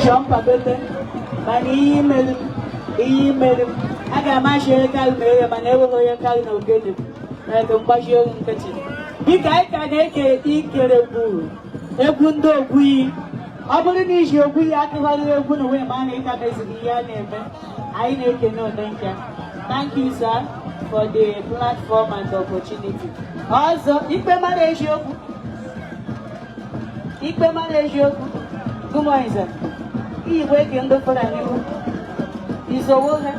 Chọọ mpagote mana ihe imelu m, ihe imelu m, aga m achị onye karị ma eghe, mana enweghị onye karị na ogene m na-eke mgbachi oru nkịtị. Biko, anyị ka na-eke ikere gwuru egwu ndị ogwuyi. Ọ bụrụ na iji ogwuyi akụgharị egwu na onwe ma na ịka meziri ihe a na-eme. Anyị na-ekene Omenka. Thank you, sir, for the platform and the opportunity. Ọzọ, ikpe mara eziokwu, ikpe mara eziokwu. Good morning, sir. Iyigwe eke ndị Fulani bụ isowo ha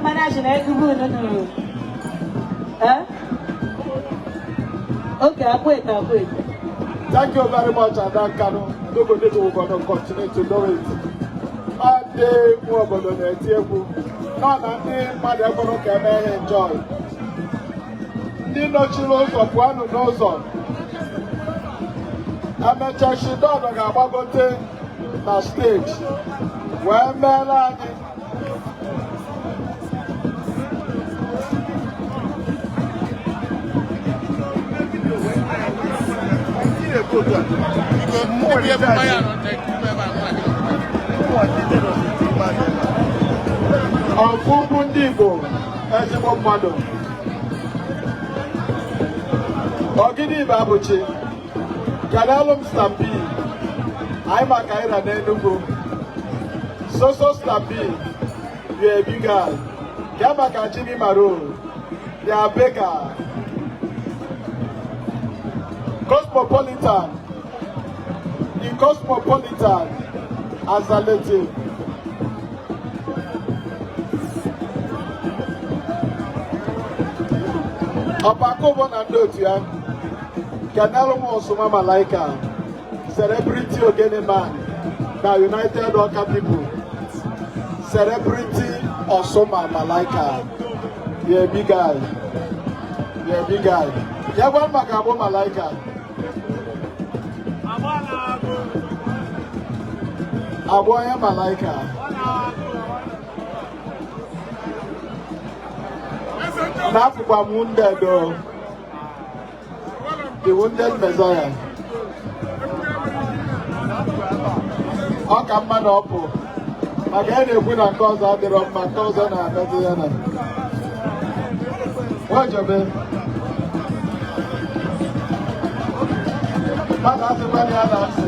mana achị na egwu unu nụrụ. Eh? Okay, akwete akwete. Thank you very much, Ada Kanu. Ndogo we're going to continue to do it. Ndị nwe obodo na-eti egwu nọ na ndị mmadụ ekwere ka eme ihe enjoy. Ndị nọchiri ụzọ, pụọnụ n'ụzọ. Emechaa, Shidon ga-agbagote na stage wee meela anyị. Ọgwụgwụ ndị Igbo, ezigbo mmadụ. Ọgịnị Igbo abụchi kelelụ m Stampi anyị maka ịra n'Enugu. Soso Stampi, you a big guy. Ke maka Jimmy Maro, their baker. Cosmopolitan, the Cosmopolitan Azalete. Ọbakobo na ndị otu ya, kenelụ m Osuma Malaika, celebrity ogene man na United Ọka People. Celebrity Osuma Malaika, you a big guy, you a big guy. Ya gwa maka Agbụ Malaika, Agbụ onye Malaika. Na-afụkwa m wounded o, the wounded messiah. Ọ ka mma na ọ pụ maka ya na-ekwu na nke ọzọ adịrọ mma, nke ọzọ na-emezi ya na nwejebe mmadụ asịkwa na ya na-asị.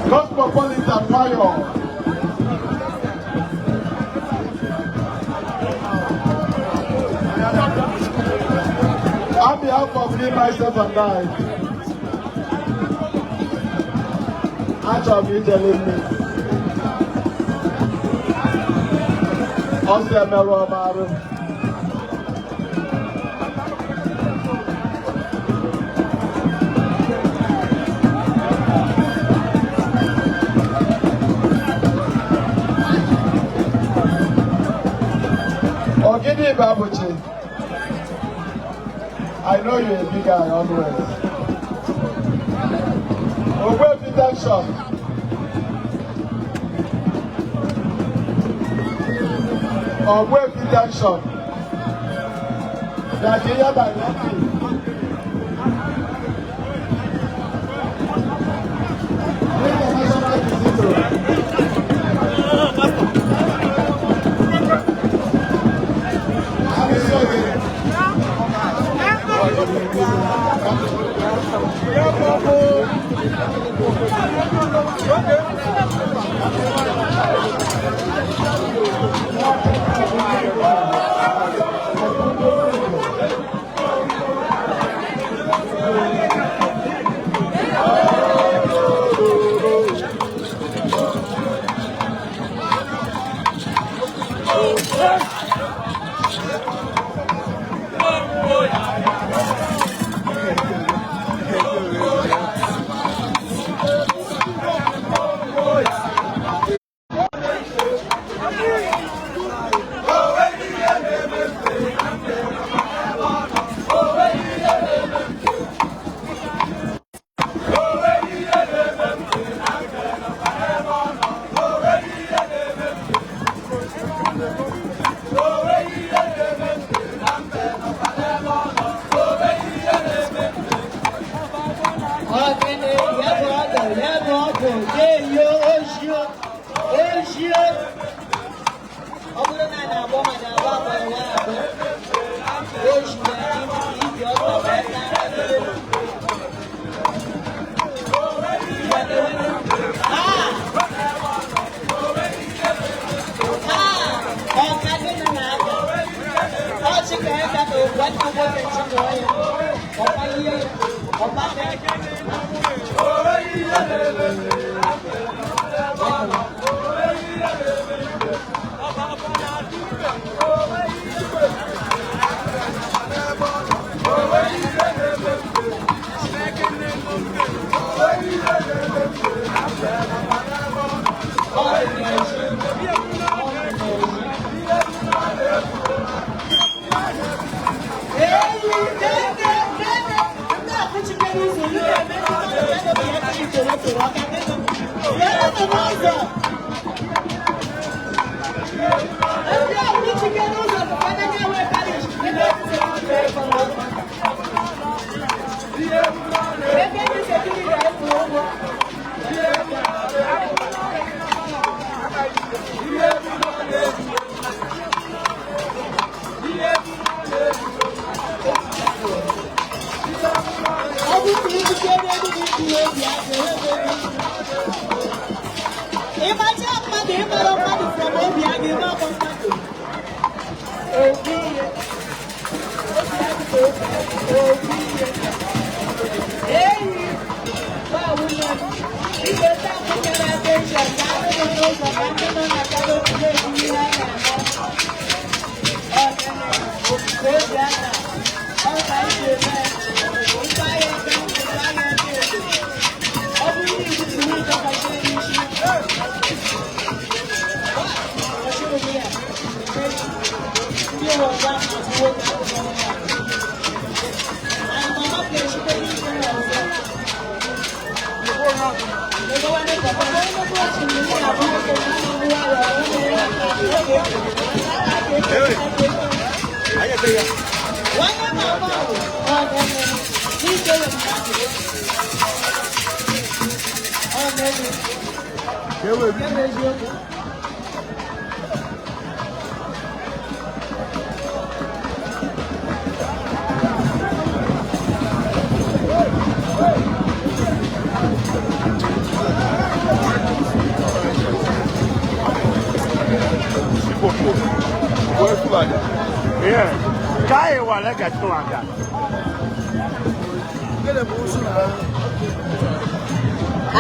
Cosmopolitan nwayọ. On behalf of me, myself and I, achọrọ m ijele nne. Ọsọ emerụ m arụ. Ogidi Babuchi, I know you're a big guy always. Ogbuefi Tension. Ogbuefi Tension. Nigeria by Lucky. International visitor.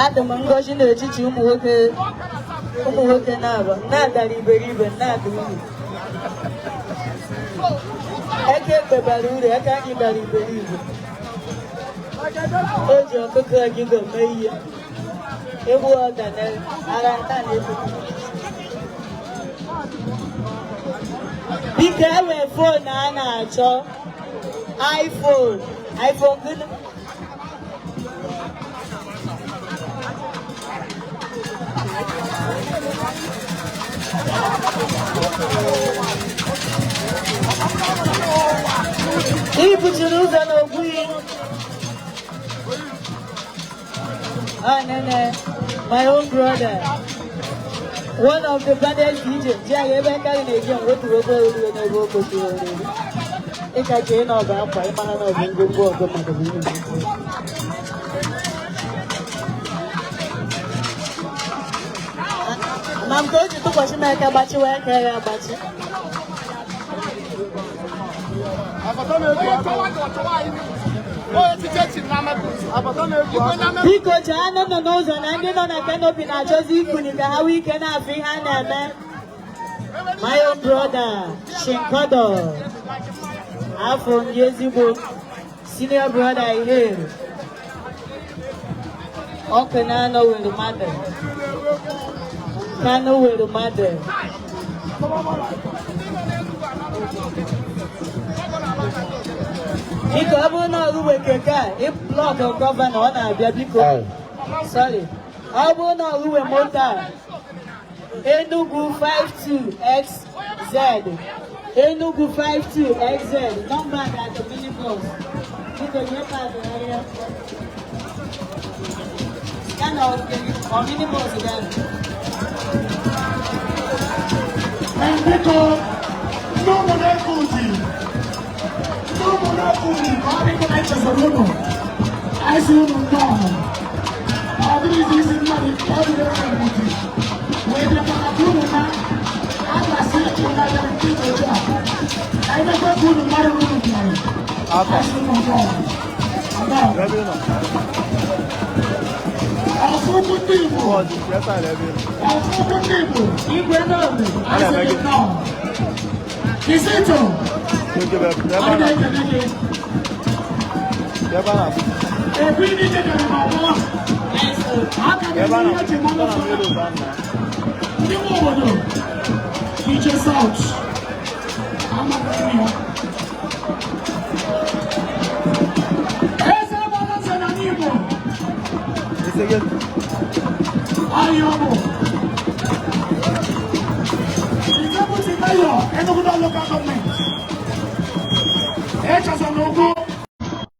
Adị m ngọzi n'etiti ụmụ nwoke na-abụ na-adara iberibe na-ada uru. Eke ekpe bara uru, eke anyị bara iberibe. O ji ọkụkọ ọgịgọ mee ihe. Egbu ọda na agha nta na-ebu. Biko enwe phone a na-achọ iPhone. iPhone gịnị? Ibuchiri ụzọ n'ogwughị. Ah, nene, my own brother, one of the baddest DJ. Ji ebe karị na-eji otu ogo orire n'ebe o kwesịrị orire. Ịka chee na ọ bụ akwa ịmara na ọ bụ ngwongwo ọgụ mmadụ bụ ihe. Ma nke o ji tụkwasị m aka gbachiwa aka ya agbachi. Biko chaa nọ n'ụzọ na ndị nọ na kanopi na-achọzi ikuni ka ha nwee ike na-afụ ihe a na-eme. My own brother, Shinkodo, afọ ndị ezigbo senior brother ihe ọkụ na-anọ were mmadụ. Kano were mmadụ. Biko ọ bụrụ na ọrụ nwe keke a, ịblọkụ gọvanọ ọ na-abịa biko. Sorry. Ọ bụrụ na ọrụ nwe moto a, Enugu 52XZ. Enugu 52XZ. Nọmba ga-atọ minibus. Biko nye paadị ahịa. Ya na ọ minibus ga-abịa. Biko, ndị ụmụ na-eke ụdị, ndị ụmụ na-eke ụdị, ka ọ dịka na echezọrọ unu, anyị si unu nnọọ. Ọ dịghịzi isi mmadụ ka ọ dị na-eke ụdị, wee bịa maka ka unu na a ga-asị unu abịara nke otu a. Anyị mekwa ka unu mara unu bịara. Anyị si unu nnọọ. Nnọọ. Ọfụkwụ ndị Igbo. Ọfụkwụ ndị Igbo. Igwe n'obi. Anyị sị gị nnọọ. Kisito. Anyị na-ekele gị. Ekwu ndị jedere n'ọgbọ. Aka na-eme ihe eji mmanụ fọrọ. Ndị nwe obodo. Iche South. Amaghị ya. Eze gbara nze na Igbo. Ahịa ọ bụ. The deputy mayor, Enugu North Local Government.